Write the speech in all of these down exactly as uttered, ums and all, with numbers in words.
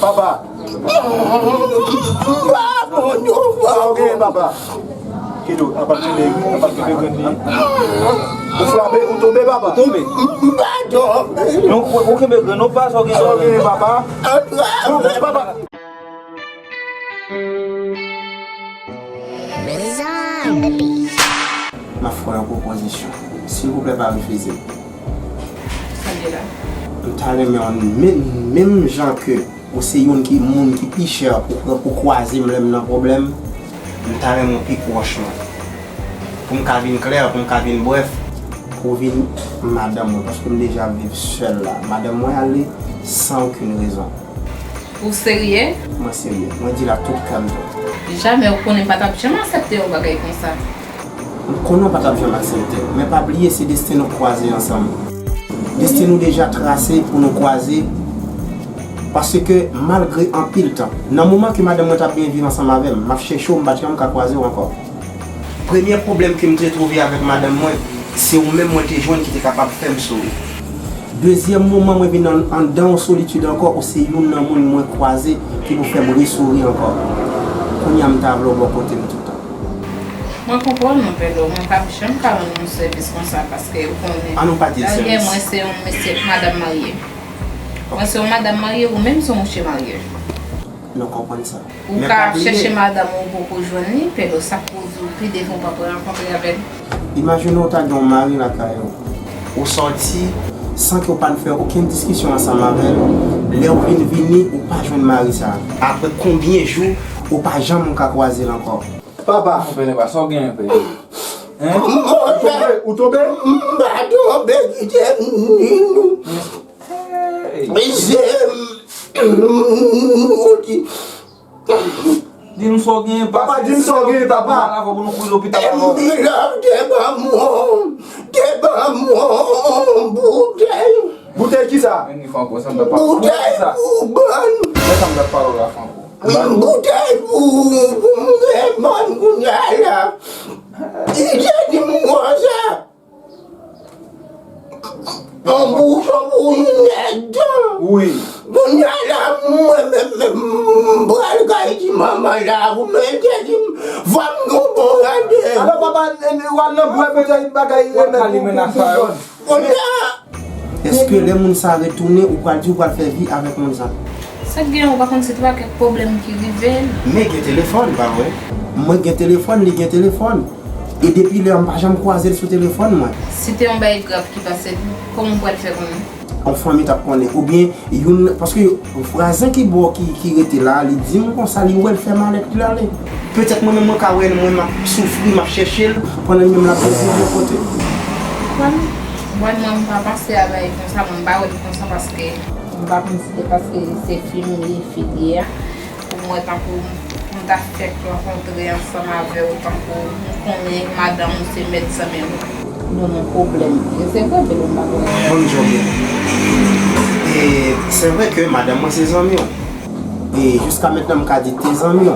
Papa. Sa w genyen, papa? Kidou, apa kenbe, apa kenbe grenn li. Ou frape, ou tonbe, papa? Ou tonbe? Non, ou, ou kenbe grenn, non, pa sa w genyen. Sa w genyen, papa? Papa. M ap fè w yon pwopozisyon. Silvouplè, pa refize. Sa l ye la? M ta renmen w menm, menm jan ke ou se youn ki, moun ki pi chè pou, pou kwaze m lè m nan pwoblèm, m ta renmen w pi pwòch mwen. Pou m ka vin klè, pou m ka vin brèf. Pou w vin madanm mwen, paske m deja ap viv sèl la. Madanm mwen ale san okenn rezon. Ou serye? Mwen serye. Mwen di l ak tout kè m tou. Jamè ou konnen m pa t ap janm aksepte yon bagay konsa. M konnen w pa t ap janm aksepte l, men pa bliye se desten nou k kwaze ansanm. Desten nou deja trase pou nou kwaze, paske malgre anpil tan, nan moman ke madanm mwen t ap byen viv ansanm avè m, m ap chèche w, m pa t janm ka kwaze w ankò. Premye pwoblèm ke m te twouve avèk madanm mwen, se ou menm mwen te jwenn ki te kapab fè m souri. Dezyèm moman mwen vin an-, anndan yon solitid ankò, ou se youn nan moun mwen kwaze ki pou fè m resouri ankò. Kounye a m ta vle w bò kote m toutan. Mwen konprann ou, Pedro, mwen p ap janm ka rann ou sèvis konsa, paske ou konnen, an nou pa di l dayè, sèvis. Mwen se yon mesye, madanm marye. Mwen se yon madanm marye, ou menm se yon mouche marye. Nou konprann sa. Ou ka ap chèche madanm ou, ou poko jwenn li, Pedro, sa k pou di w pi devan w pa pral rankontre avè l. Imajine w ta gen yon mari lakay ou. Ou sòti san ke w pa t fè okenn diskisyon ansanm avè l. Lè w vin vini, ou pa jwenn mari sa a. Apre konbyen jou, ou pa janm ka kwaze l ankò? Papa. Ou fè nèg pa sa w genyen fè. Hein? Ou tonbe? Ou tonbe? M pa tonbe, kite m di nou. Hey. Se, ou di. Di m sa w genyen, papa, di m sa w genyen, papa. Malad pou nou kouri lopital avè w. Milòv te ban m yon, te ban m yon boutèy. Boutèy kisa? Boutèy pou bòn. Boutèy pou, pou m gen bòn kounye a la. Li te di m konsa. Yon bouchon pou nèg dan. Wi. Kounye a la, mwen menm, menm, m pral kay ti manman la, pou mwen te di m, fò m gen yon bon randevou. Alò, papa, w al nan bwè, poutèt bagay remèd pou, pou, pou bòn. Kounye a. Èske lè moun sa retounen, ou pral di w pral fè vi avèk moun sa? Sa k gen, ou pa konn si te pa kèk pwoblèm ki rive l? Men gen telefòn, pa vre? Mwen gen telefòn, li gen telefòn. E depi lè a, m pa janm kwaze l sou telefòn mwen. Si te yon bagay grav ki pase l, kòman w pral fè konnen? Yon fanmi t ap konnen. Oubyen, youn, paske vwazen ki bò, ki, ki rete la, li di m konsa, li wè l fè malèt, li ale. Petèt mwen menm, mwen ka wè l, mwen, m ap soufri, m ap chèche l, pandan li menm l ap viv yon kote. Bon, bon, mwen, m pa panse a bagay konsa, mwen, m pa wè l konsa, paske m pa konn si se paske se fi m li, fi l ye a. Pou mwen, tankou m ta fèk rankontre ansanm avè w, tankou m konnen madanm ou se mèt zanmi w. Nou nan pwoblèm. E se vre, Pedro, m pa kwè. Bon, Joby. E se vre ke madanm mwen se zanmi w. E jiska mentnan, m ka di te zanmi w.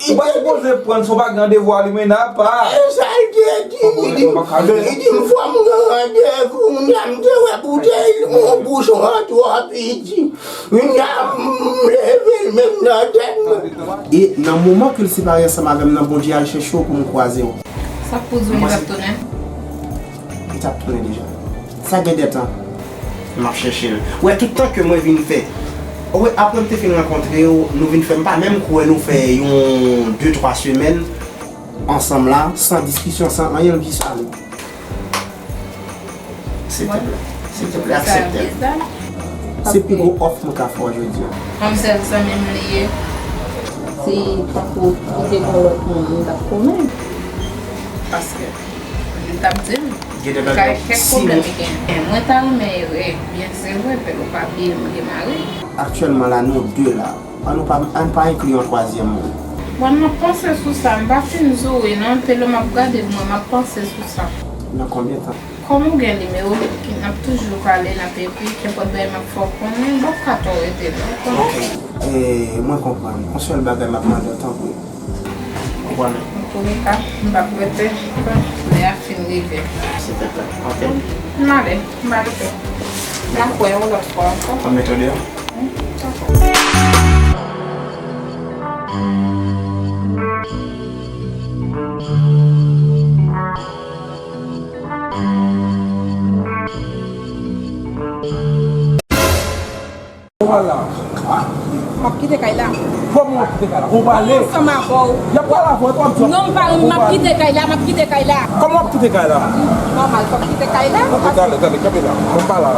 Ou pa sipoze pran l, se yon pa gen randevou a li mennen apa. E sa l te di, li di, li di m fò m gen randevou, kounye a m te wè boutèy, yon bouchon an twò piti. Kounye a m leve l menm nan tèt mwen. E nan moman ke l separe ansanm avè m nan, Bondye al chèche w pou m kwaze w. Sa k pou di w li p ap tounen? Li t ap tounen deja. Sa gen de tan. M ap chèche l. Ou wè, tout tan ke mwen vin fè. Ou wè, apre m te fin rankontre w, nou vin fè, m pa menm kwè nou fè yon de twa semèn ansanm la, san diskisyon, san anyen, l jis ale. Silteplè, silteplè, aksepte l. Se pi gwo òf mwen ka fè w jodi a. Kòm sèl zanmi m li ye. Si tankou ou te gon lòt moun, m t ap konnen. Paske li t ap di m. Gen de bagay, kèk pwoblèm li genyen. Mwen ta renmen ere, byen se vre, Pedro, pa bliye m gen mari. Aktyèlman la, nou de la. Ann nou pa, ann pa enkli yon twazyèm moun. Bon, m ap panse sou sa. M pa fin zoure non, Pedro, m ap gade pou mwen, m ap panse sou sa. Nan konbyen tan? Kòm ou gen nimewo m, n ap toujou pale, n ap ekri, kenpòt bagay m ap fè w konnen, m p ap ka twò rete non, ou konnen. Ok. E, mwen konprann. Yon sèl bagay m ap mande w, tanpri. Ou konnen. Antouleka, m p ap rete. Lè a fin rive. Silteplè. Ok. M ale, m pa rete. N a kwè yon lòt fwa ankò. Ann mete w deyò? Wi, dakò. Ou pral la? M ap kite kay la. Kòman w ap kite kay la? Ou pale? Ansanm avè w. Y ap pale avè w, w ap di w... Non, m pa renmen, m ap kite kay la, m ap kite kay la. Kòman w ap kite kay la? Nòmal, fò m kite kay la. Ok, tande, tande, kanpe la. Mwen pa la.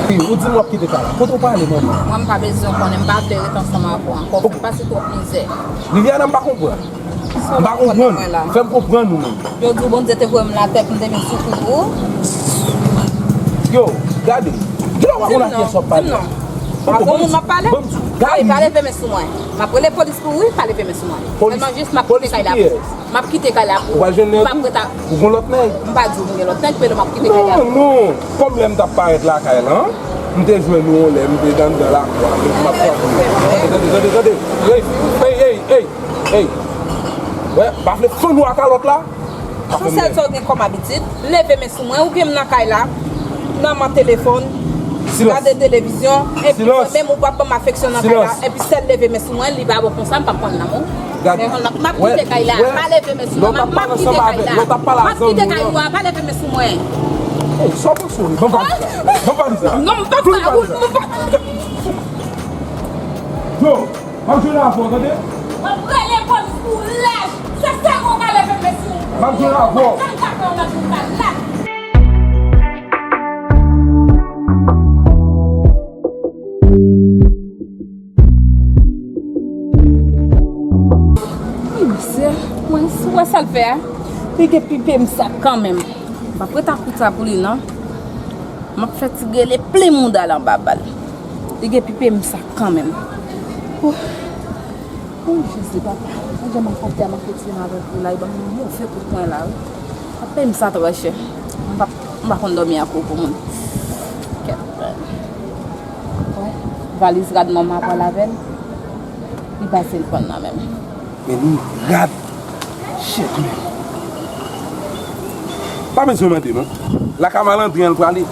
Wi, ou di m w ap kite kay la. Kote w pale, manman? Mwen, m pa bezwen konnen, m pa vle ret ansanm avè w ankò. Ou fè m pase twòp mizè. Liliana, m pa konprann. M pa konprann. Fè m konprann ou menm. Yo di w Bondye te voye m latè pou m te vin soufri pou ou. Yo, gade. Kilè w pa konn a kiyès w ap pale? Di m non. Di m non. A granmoun m ap pale? Gade. Pa leve men sou mwen. M ap rele polis pou ou, wi, pa leve men sou mwen. Sèlman jis m ap kite kay la pou ou. M ap kite kay la pou ou. Ou pral jwenn nèg ou? M ap ret a... Ou gon lòt nèg? M pa di w m gen lòt nèg, men m ap kite kay la pou ou. Non, non. Kòm lè m t ap parèt lakay la, m te jwenn ou yon lè, m te anndan lakou a, m ap frape. Tande, tande, tande, tande. Ey, ey, ey, ey. Wè, pa vle fann ou a kalòt la. Se sèl sa w gen kòm abitid, leve men sou mwen, ou gen m nan kay la, nan men telefòn, gade televizyon, epi mwen menm ou p ap ban m afeksyon nan kay la, epi sèl leve men sou mwen, li pa bon konsa, m p ap pran l nan men w. Men m ap kite kay la, pa leve men sou mwen, m ap kite kay la. M ap kite kay la, pa leve men sou mwen. Ey, sa w panse w ye? Ban m valiz la. Ban m valiz la. Non, m p ap ba ou, m p ap... Yo! M ap jwenn avè w, tande? W ap rele polis pou w laj. Se sèlman w ka leve men sou mwen. M ap jwenn avè w. Sa m ka fè w nan jou sa la? Wi, mesye, mwen, si w wè sa l fè a, li gen pipe m sa kanmenm. M ap ret ak wout sa pou li, non. M ap fè ti gele plen mouda l anba bal. Li gen pipe m sa kanmenm. Ouh. Ouh, Jezi, papa. Mwen jan m ap fè a, m ap retire m avèk ou la, li ban m yon move kout pwen la, wi. Papa, m sa twò chè. M pa, m pa konn dòmi ak ou pou moun. Kèt, wè. Valiz rad manman pral avè l. Li pase l pran nan men m. Men li rad. Shit, man. Pa bezwen mande, non. Lakay malandren an l prale.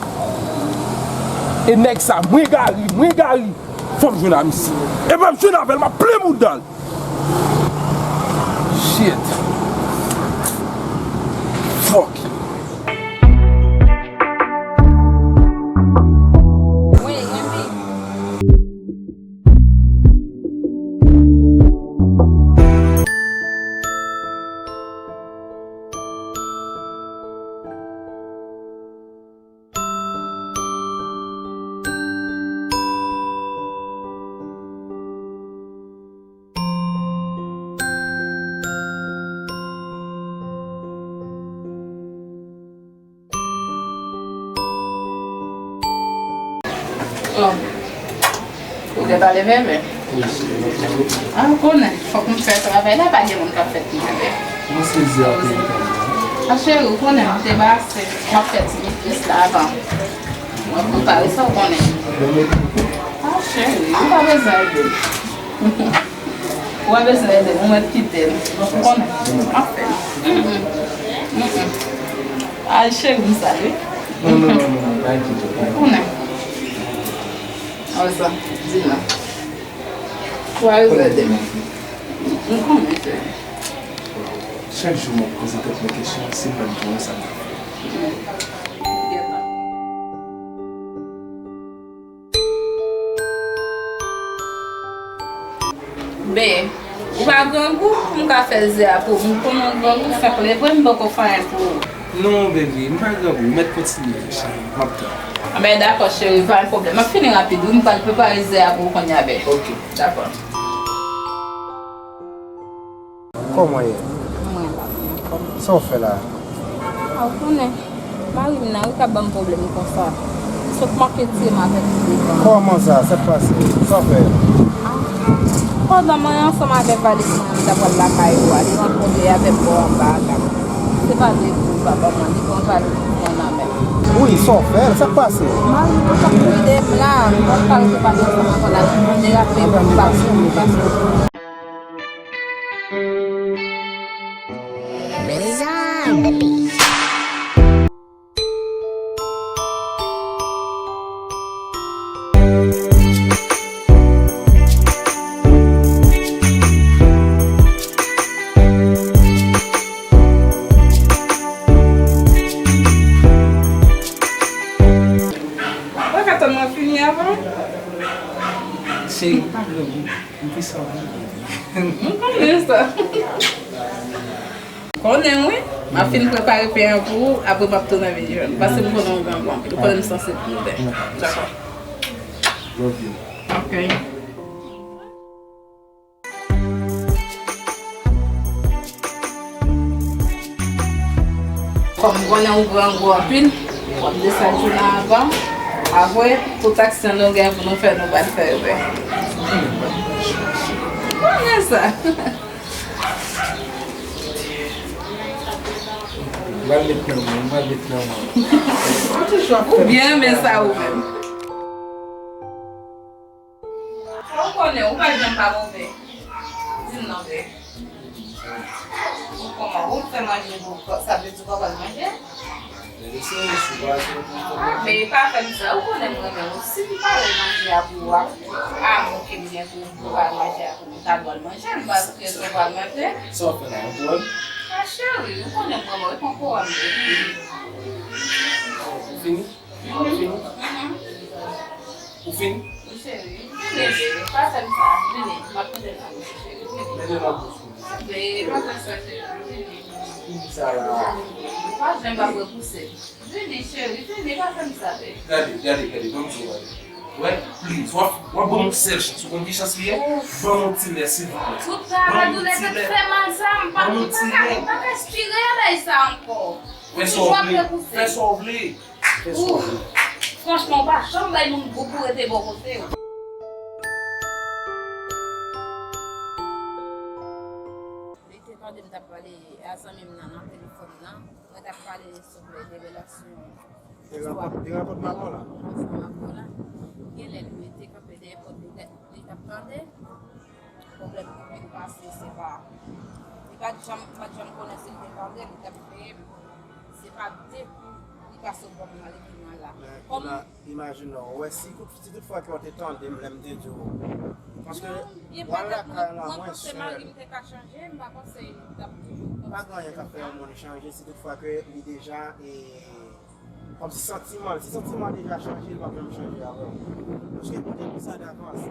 E nèg sa, mwen Gary, mwen Gary. Fò m jwenn a misye. E m ap jwenn avè l, m ap plen mouda l. Shit. Fuck. Oh. Ou te pale bebe? A, ou konnen, fòk m fè travay la, pa gen moun k ap fè ti bebe. Mwen sezi a peyi pa m nan. A, cheri, ou konnen, m te pase, m ap fè ti bifis la avan. Mwen prepare sa, ou konnen. A, cheri, ou pa bezwen ede m. Ou pa bezwen ede m, ou mèt kite m. Ou konnen, m ap fè l. Mm, mm. Mm, mm. Ay, cheri, m sa, wi. Non, non, non, non, non, pa enkyete w, pa enkyete w. Ou konnen. Alsa, di non. Ou pa bezwen ede m. M konnen, cheri. Chak jou m ap poze tèt mwen kesyon, si m pa t gen w, sa m t ap fè. Be, ou pa grangou pou m ka fè ze a pou ou. M konnen w grangou, fèk leve m poko fè anyen pou ou. Non, baby, m pa grangou. Ou mèt kontinye, cheri. M ap tann. Anben, dakò, cheri, pa gen pwoblèm. M ap fini rapid, wi. M pral prepare ze a pou ou kounye a, be. Ok. Dakò. Kòman w ye? Mwen la, mwen kòman? Sa w fè la? A, ou konnen, mari m nan, wi, k ap ban m pwoblèm konsa. Li sot manke tiye m avèk li devan. Kòman sa? Sa k pase? Sa w fè? A, pandan mwen ansanm avèk valiz mwen an, m ta pral lakay ou a, li rankontre avèk bò anba a, gade. Se valiz ou pa ban mwen, li pran valiz mwen nan men m. Wi, sa w fè? Sa k pase? Mari m nan k ap plede m la, mwen pa rete pale ansanm avè l la, m derape, m pase, m pase. Cheri, ou pa dwe, m pi sa w vle. M konnen sa. Konnen, wi. M ap fin prepare pen an pou ou, apre m ap tounen vin jwenn ou. Paske m konnen w grangou anpil. Ou konnen m sanse pou ou. Dakò. Love you. Ok. Kòm m konnen ou grangou anpil, w ap desann jounen anvan. Apre, pou taksi an nou gen pou nou fè, nou pral fè yo pè. Konnen sa. M pral met nan mwen, m pral met nan mwen. Ou byen renmen sa ou menm. Ou konnen, ou pa janm pa move. Di m non, bè. Ou kòman? Ou fè manje pou, sa vle di ou pa pral manje? Men e pa fè m sa, ou konnen m renmen ou. Si m pare manje a pou ou, a, amou ke m gen pou ou pral manje a pou ou, ou ta dwe al manje l, paske si ou pral manje. Sa w fè la, yon pwoblèm? A cheri, ou konnen m renmen ou, e pa yon pwoblèm. Ou fini? Ou fini? Ou fini? Wi, cheri. Vini, pa fè m sa. Vini, m ap tande nan bouch ou, cheri. Vini. Tande nan bouch ou. Tande, pa fè sa, cheri. Vini. Fini sa la. Ou pa janm ap repouse. Vini, cheri, vini, pa fè m sa, bebe. Gade, gade, gade, ban m di w, gade. Wè, please, w ap, w ap ban m yon sèl chans. Ou konn ki chans li ye? Ban m yon ti lè, silvouplè. Tout travay doulè tèt fè mal sa, m pa, m pa ka, m pa ka espere bagay sa ankò. Fè sa w vle. Fè sa w vle. Ou, franchman, ou pa janm bay moun gou pou rete bò kote w. Li te tande m t ap pale a zanmi m nan nan telefòn nan. Mwen t ap pale sou de relasyon. De rapò, de rapò Makò la. Rapò Makò la. Gen lè li mete kanpe dèyè pòt li, li t ap tande. Pwoblèm ki vin pase, se pa, li pa t janm, m pa t janm konnen si l te tande, li t ap peye m. Se pa depi li pase w pran m nan li ki mal la. Men, kòm la, imajine w, wè, si tout, si tout fwa ke w te tande m lè m te di w. Paske, non, e pa w al lakay la, mwen panse mari m te ka chanje, m pa panse li t ap toujou kòmsi. Pa gen anyen k ap fè yon moun chanje, si tout fwa ke li deja, e, kòmsi santiman, si santiman deja chanje, li p ap janm chanje avè w. Paske ou te di sa davans.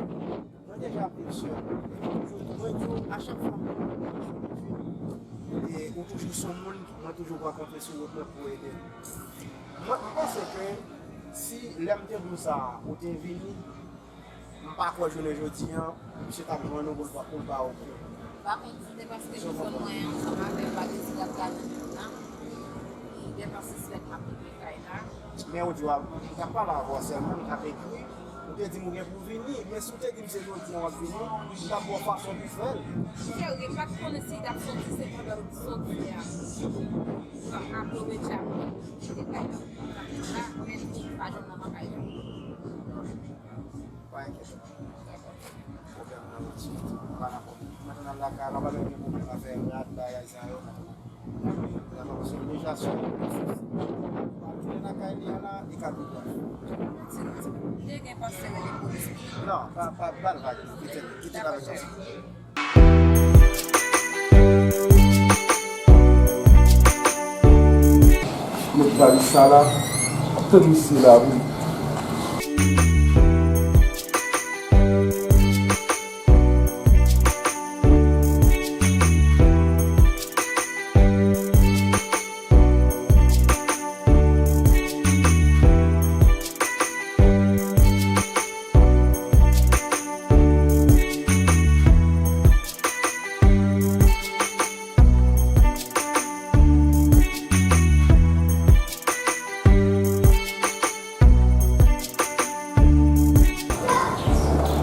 Mwen deja ap viv sèl. Mwen di w, a chak fwa mwen wè w, e ou toujou se yon moun mwen toujou pran konfyans sou wout mwen pou ede m. Mwen, m panse ke si lè m te di w sa, ou te vini, m pa kwè jounen jodi an, misye t ap jwenn ou pou l ba, pou l ba ou kou. M pa konn si se paske m konn mwen ansanm avè l, pa gen ti gad gad nan la. Li gen yon sispèk m ap rive kay la. Men ou di w ap, m t ap pale avè w sèlman, m t ap ekri. Ou te di m ou gen pou vini, men si w te di m se jodi an w ap vini, m t ap ba w fason pou fè l. Cheri, m pa t konnen si l t ap soti, se pandan l soti a. Sa m aproveche ap kite kay la. La, men li pa janm nan kay la. Pa enkyete. Pwoblèm nan ret sou mwen. Pa nan pwoblèm. Mwen nan lakay la, pa menm gen pwoblèm afè rad, bagay sa yo. Nan pwoblèm sa yo deja sou mwen. Al tounen nan kay li an la, li ka tou pran. Te gen panse rele polis. Non, pa, pa, pa l vag. Kite, kite l avèk sa. Met valiz sa la, ap tann misye la wi.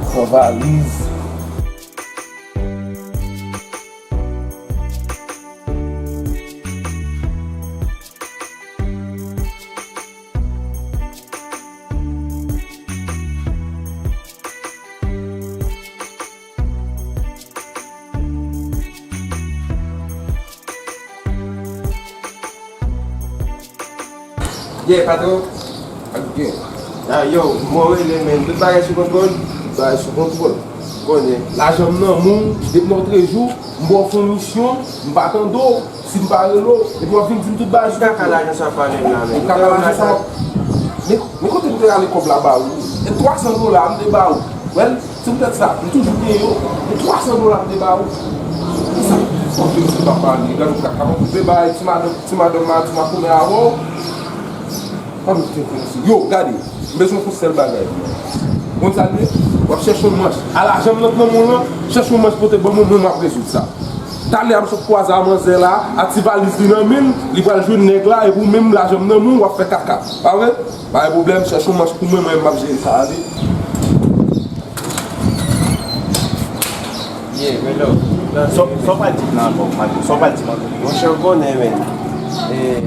Pran valiz. Yeah, patwon. Ak byen. Ah, yo, mwen rele, men tout bagay sou kontwòl. Tout bagay sou kontwòl. Konnen, lajan m nan men w, depi lòtrejou, m ba w fè yon misyon, m pa tande w, si m pa rele w, epi w ap vin di m tout bagay sou kontwòl. Ou ka ka lajan sa pale m la, men. Ou ka ka lajan sa. Men, men Ou te rale kòb la ba ou. E twa san dola m te ba ou. Well, se poutèt sa, m toujou gen yo. E twa san dola m te ba ou. Kisa? Kòb yo se pa pale, gade ou ka kaba koupe bay ti madanm, ti madanm ma, ti makomè avè w. Kòb yo te enterese. Yo, gade, m bezwen yon sèl bagay. Konn sa l ye? W ap chèche yon manch. A lajan m nan nan men w lan, chèche yon manch pote ban mwen, mwen m ap rezoud sa. Talè a m sot kwaze a manzè la, a ti valiz li nan men l, li pral jwenn nèg la, epi ou menm lajan m nan men w, w ap fè kaka. Pa vre? Pa gen pwoblèm, chèche yon manch pou mwen, mwen m ap jere sa, ale. Yeah, men non. Sa w pral di m la ankò, Mato? Sa w pral di m ankò? Monchè, w konnen, men. E,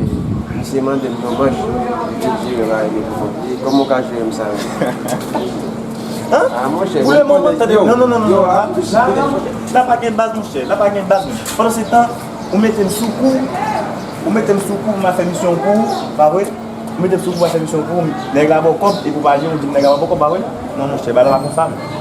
misye mande m yon manch, li te jere la, e, kòman w ka jere m sa menm? Hein? Ah, monchè, pou le moman, tande, non, non, non, non, non, la, la, la pa gen baz, monchè, la pa gen baz. Pandan se tan, ou mete m sou kou, ou mete m sou kou, m a fè misyon pou ou, pa vre? Ou mete m sou kou, m a fè misyon pou ou, nèg la ba w kòb, epi ou pa jere, ou di m nèg la pa ba w kòb, pa vre? Non, monchè, bagay la pa konsa, non.